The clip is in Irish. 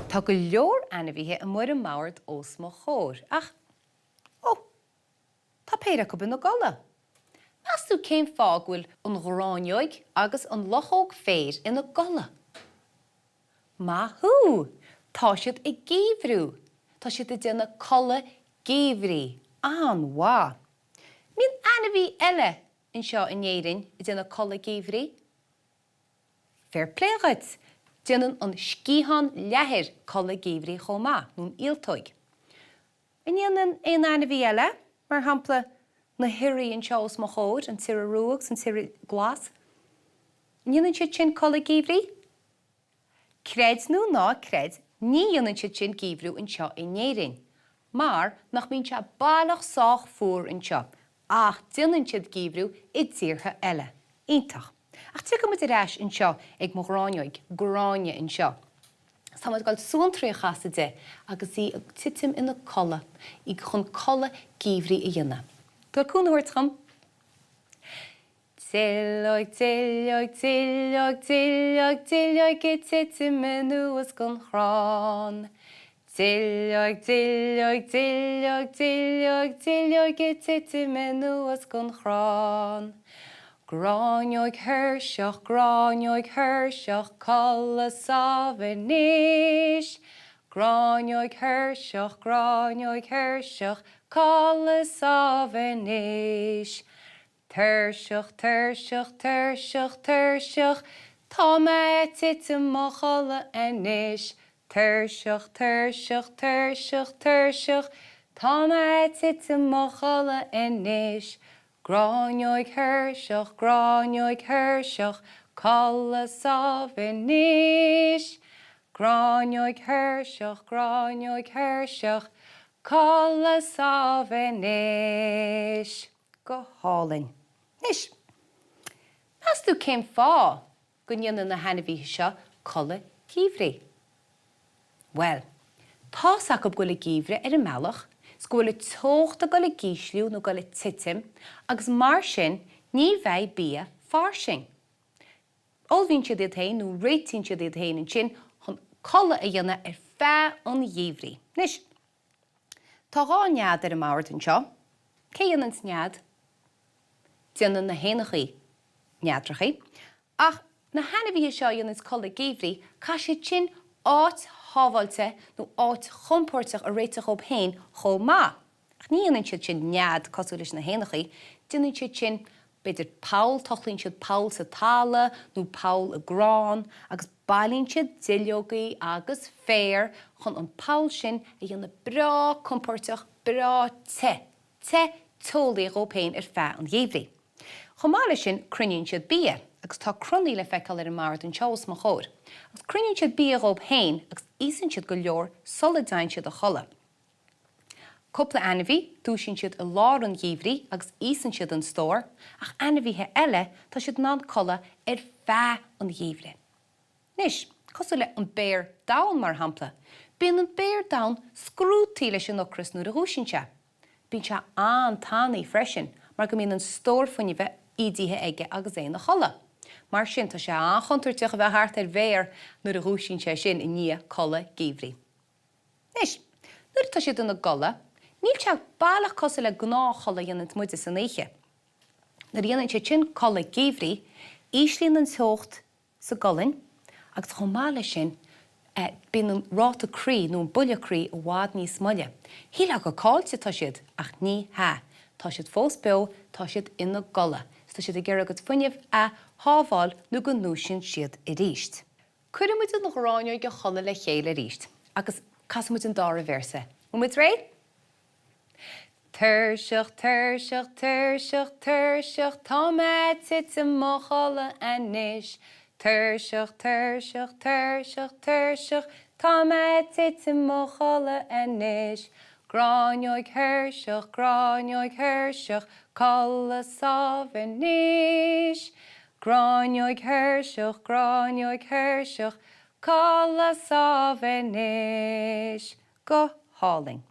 Tá go leor ainmhithe amuigh ar an mbord os mo chomhair, ach, ó, tá péire acu ina gcodladh. Meas tú cén fáth go bhfuil an ghráinneog agus an luchóg féir ina gcodladh? Maith thú! Tá siad ag geimhriú. Tá siad ag déanamh codladh geimhridh. An-mhaith! Mbíonn ainmhí eile anseo in Éirinn ag déanamh codladh geimhridh? Fair plé dhuit! Déanann an sciathán leathair codladh geimhridh chomh maith, nó an ialtóig. An ndéanann aon ainmhí eile, mar shampla na hioraí anseo os mo chomhair, an t-iora rua agus an t-iora glas, an ndéanann siad sin codladh geimhridh? Creid nó ná creid, ní dhéanann siad sin geimhriú anseo in Éirinn, mar nach mbíonn sé baileach sách fuar anseo, ach déanann siad geimhriú i dtíortha eile. Iontach. Ach tiocfaidh muid ar ais anseo ag mo ghráinneog, Gráinne anseo. Is tá muid ag dul suantraí a chasadh di agus í ag titim ina codladh, í chun codladh geimhridh a dhéanamh. Tabhair cúnamh a thabhairt dhom. Duilleog, duilleog, duilleog, duilleog, duilleog ag titim anuas gon chrann. Duilleog, duilleog, duilleog, duilleog, duilleog ag titim anuas gon chrann. Gráinneog thuirseach, gráinneog thuirseach, codladh sámh anois. Gráinneog thuirseach, gráinneog thuirseach, codladh sámh anois. Tuirseach, tuirseach, tuirseach, tuirseach, tá mé ag titim mo chodladh anois. Tuirseach, tuirseach, tuirseach, tuirseach, tá mé ag titim mo chodladh anois. Gráinneog thuirseach, gráinneog thuirseach, codladh sámh anois. Gráinneog thuirseach, gráinneog thuirseach, codladh sámh anois. Go hálainn. Anois, meas tú cén fáth go ndéanann na hainmhithe seo codladh geimhridh? Bhuel, tá's acu go bhfuil an geimhreadh ar an mbealach 's go bhfuil an teocht ag dul ag ísliú nó ag dul ag titim agus mar sin ní bheidh bia fairsing. Ullmhaíonn siad iad féin nó réitíonn siad iad féin ansin chun codladh a dhéanamh ar feadh an gheimhridh. Anois, Tá dhá nead ar an mbord anseo. Cé a dhéananns nead? Déanann na héanachaí neadrachaí. Ach na hainmhithe seo a dhéananns codladh geimhridh, caithfidh siad sin áit shábháilte nó áit chompóirteach a réiteach dhóibh féin chomh maith. Ach ní dhéanann siad sin nead cosúil leis na héanachaí. Déanann siad sin b'fhéidir poll, tochlaíonn siad poll sa talamh nó poll i gcrann agus bailíonn siad duilleogaí agus féar chun an poll sin a dhéanamh breá compóirteach, breá te, te teolaí dhóibh féin ar feadh an gheimhridh. Chomh maith leis sin, cruinníonn siad bia, agus tá cronaí le feiceáil ar an mbord anseo os mo chomhair, agus cruinníonn siad bia dhóibh féin agus íosann siad go leor sula dtéann siad a chodladh. Cúpla ainmhí, dúisíonn siad i lár an gheimhridh agus íosann siad an stór, ach ainmhithe eile, tá siad in ann codladh ar feadh an gheimhridh. Anois, cosúil le an béar donn, mar shampla, bíonn an béar donn scrúdtaí leis an ocras nuair a dhúisíonn sé. Bíonn sé an-tanaí freisin mar go mbíonn an stór fuinnimhe ídithe aige agus é ina chodladh. Mar sin, tá sé an-chontúirteach a bheith thart ar bhéar nuair a dhúisíonn sé sin i ndiaidh codladh geimhridh. Anois, nuair atá siad ina gcodladh, níl sé baileach cosúil le gnáthchodladh a dhéananns muide san oíche. Nuair a dhéanann siad sin codladh geimhridh, íslíonn an teocht sa gcolainn agus chomh maith leis sin, bíonn an ráta croí nó an buille croí i bhfad níos moille. Shílfeá gur caillte atá siad, ach ní hea. Tá siad fós beo, tá siad ina gcodladh. Is tá siad ag iarraidh a gcuid fuinnimh a shábháil nó go ndúisíonn siad arís. Cuirfidh muid an ghráinneog a chodladh le chéile arís agus casfaidh muid an dara véarsa. Bhfuil muid réidh? Tuirseach, tuirseach, tuirseach, tuirseach, tá mé ag titim mo chodladh anois. Tuirseach, tuirseach, tuirseach, tuirseach, tá mé ag titim mo chodladh anois. Gráinneog thuirseach, gráinneog thuirseach, codladh sámh anois. Gráinneog thuirseach, gráinneog thuirseach, codladh sámh anois. Go hálainn.